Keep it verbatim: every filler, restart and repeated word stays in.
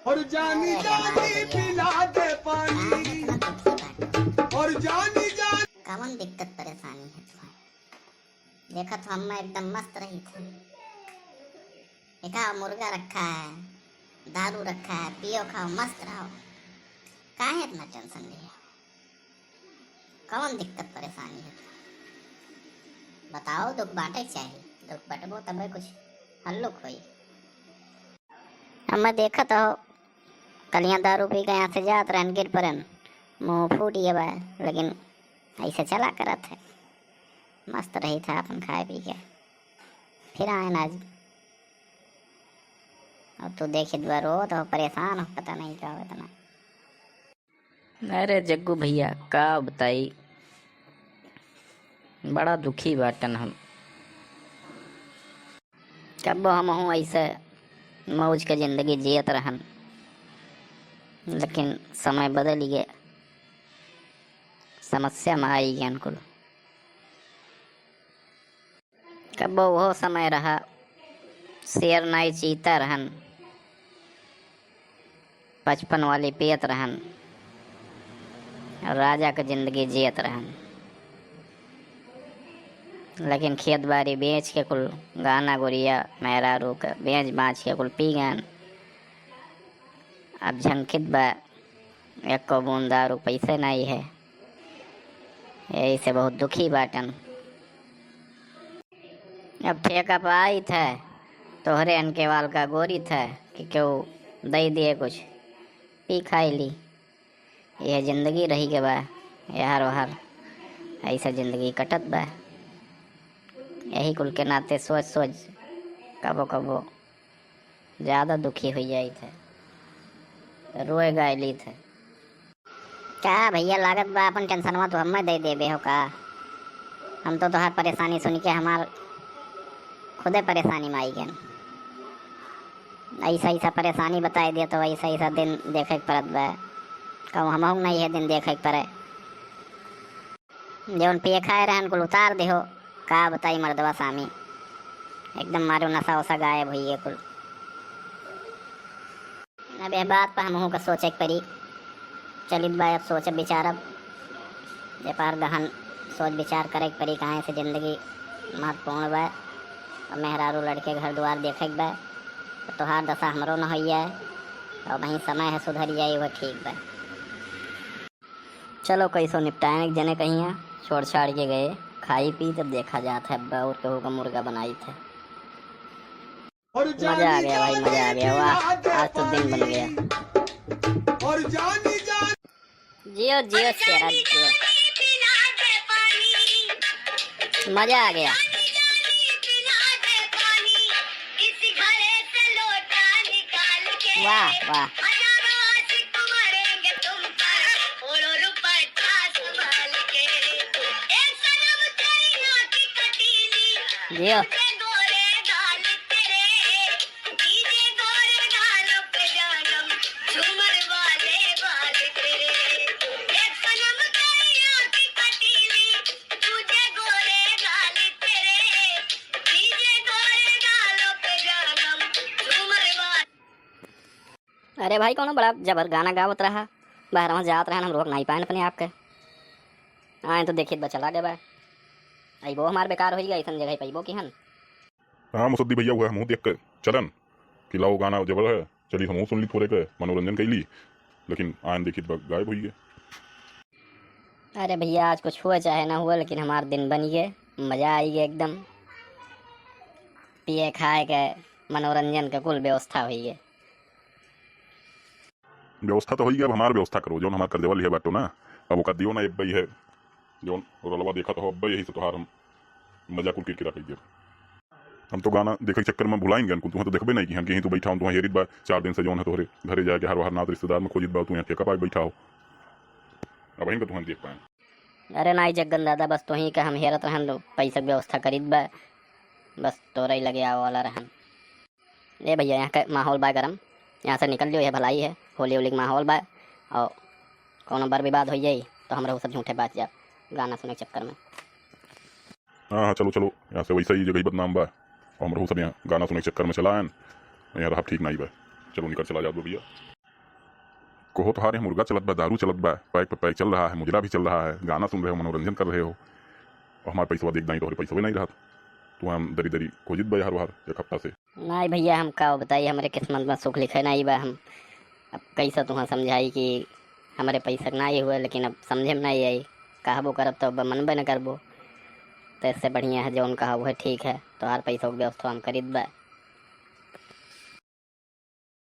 और जानी जानी पिला दे पानी। और जानी जानी कवन दिक्कत परेशानी है तुम्हें? देखत हो, हम एकदम मस्त रही थे। देखा, मुर्गा रखा है, दारू रखा है, पियो खाओ, मस्त रहो। काहे इतना टेंशन लिए? कौन दिक्कत परेशानी है? बताओ, दुख बांटे के चाही, दुख बटबो तबे कुछ हल्लुक होई। हमें देखत हो, कलियां दारू पी के यहाँ से जात रहन, गिर पड़न, मुंह फूट गया बा, लेकिन ऐसे चला करत है, मस्त रही था अपन खाए पी के। फिर आए ना आज, अब तू देखित बा, रोत हो, परेशान हो, पता नहीं का हो इतना। अरे जग्गू भैया, का बताई, बड़ा दुखी बाटन हम। कब्बो हमहूँ ऐसे मौज के जिंदगी जियत रहन, लेकिन समय बदल गए, समस्या में आई गए कुल। कब्बो वो समय रहा, शेर नाई चीता रहन, बचपन वाली पियत रहन, राजा के जिंदगी जियत रहन। लेकिन खेत बाड़ी बेच के कुल, गहना गुरिया मेहरारू के बेच बाच के कुल पी गन। अब झंकित बा, एको बूंद दारू पैसे नाई है, यही से बहुत दुखी बाटन। अब ठेका पे आई थे, तोहरे अनके वाल का गोरी थे कि केहू दे दिए कुछ, पी खाई ली। यह जिंदगी रही के बा, यार वार, ऐसा जिंदगी कटत बा। यही कुल के नाते सोच सोच कबो कबो ज्यादा दुखी हो जाई थे, तो रोए गाय ली थे। का भैया, लागत बा अपन टेंशनवा तू हमें दे देबे हो का? हम तो तोहार परेशानी सुन के हमार खुदे परेशानी में आई गन। ऐसा ऐसा परेशानी बताई दे तो ऐसा ऐसा दिन देखे के पड़त बा। कहूँ हमहू नहीं है दिन देखे के पड़े। जौन पिए खाए रहन कुल उतार देहो। का बताई मर्दवा सामी, एकदम मारो नशा वशा गायब हुई है कुल। अब यह बात पर हमहू का सोचे के पड़ी। चलित बा, अब सोचब विचारब, व्यापार गहन सोच विचार करे के पड़ी। काहे से जिंदगी महत्वपूर्ण बा। अब मेहरारू लड़के घर दुआर देखे के बा, तो तोहार दशा हमरो न होइए। अब वहीं समय है सुधर जाई, वो ठीक बा। चलो, कैसो निपटाएन एक जने कहिया, छोड़ छाड़ के गए, खाई पी तब देखा जात है, अब्बा और केहू का मुर्गा बनाई थे। मजा आ गया भाई, मजा आ गया, वाह, आज तो दिन बन गया। जियो, जियो, शेरा, जियो। मजा आ गया। वाह, वाह। जियो। अरे भाई, कौनो बड़ा जबर गाना गावत रहा, बाहर वहाँ जात रहन, हम रोक नहीं पाएन अपने आप के। आए तो देखित बा चला गए बा। अइबो हमार बेकार होई गया, ऐसन जगह पैबो की हन। हाँ मुसद्दी भैया, हुआ हमहू देख के चलन कि लाओ गाना जबर है, चली हमहू सुन ली थोड़े के, मनोरंजन कैली, लेकिन आयन देखित बा गायब होई गए। अरे भैया, आज कुछ हुआ चाहे ना हुआ, लेकिन हमार दिन बन गए, मजा आई गए एकदम। पिए खाए के, मनोरंजन के कुल व्यवस्था हुई गए। व्यवस्था तो होई गए, अब हमार व्यवस्था करो, जौन हमार कर्जवा लिहे बाटो ना, अब ओका दियो ना एक बई है, जौन रोलवा देखत हो अब यही से तोहार हम मजा कुल किरकिरा कई देब। हम तो गाना देखे के चक्कर में भुलाइन गन कुल, तुहें तो देखबे नहीं कि हम कहीं तो बैठा हूँ, तुहें हेरित बा चार दिन से जौन है तोहरे घरे जाए के हर वहर नात रिश्तेदार में खोजित बा, तू यहाँ ठेका पाए बैठा हो, अब इनका तुहें देख पाए। अरे नाई जग्गन दादा, बस तोही का हम हेरत रहन लो, पैसा के व्यवस्था करीत बा, बस तोरे लगे आवे वाला रहन। ए भैया, यहाँ का माहौल बा गरम, यहाँ से निकल लियो, यह भलाई है, होली होली के माहौल बा, और कौनो बर विवाद हो जाई तो हम रहू सब झूठे बाच जाब गाना सुने के चक्कर में। हाँ हाँ, चलो चलो, यहाँ से वैसे ही जगह ही बदनाम बा, और हम रहू सब यहाँ गाना सुने के चक्कर में चला आयन, यहाँ रहब ठीक नहीं बा, चलो निकल चला जाओ भैया। कहो तोहार यहाँ मुर्गा चलत बा, दारू चलत बा, पैक पे पैक चल रहा है, मुजरा भी चल रहा है, गाना सुन रहे हो, मनोरंजन कर रहे हो, और हमार पैसवा देख दाई, तोहरे पैसवे नहीं रहत। तू हम दरी दरी खोजित बा हर बार एक हफ्ता से। नहीं भैया, हम का बताई, हमरे किस्मत में सुख लिखे नहीं बा। हम अब कैसे तुहाँ समझाई कि हमरे पैसा के नहीं हुए, लेकिन अब समझे में नहीं आई। कहबो करब तो अब मनबे न करबो। तो इससे बढ़िया है जौन कहा वह ठीक है, तोहार पैसों की व्यवस्था हम करीत बा।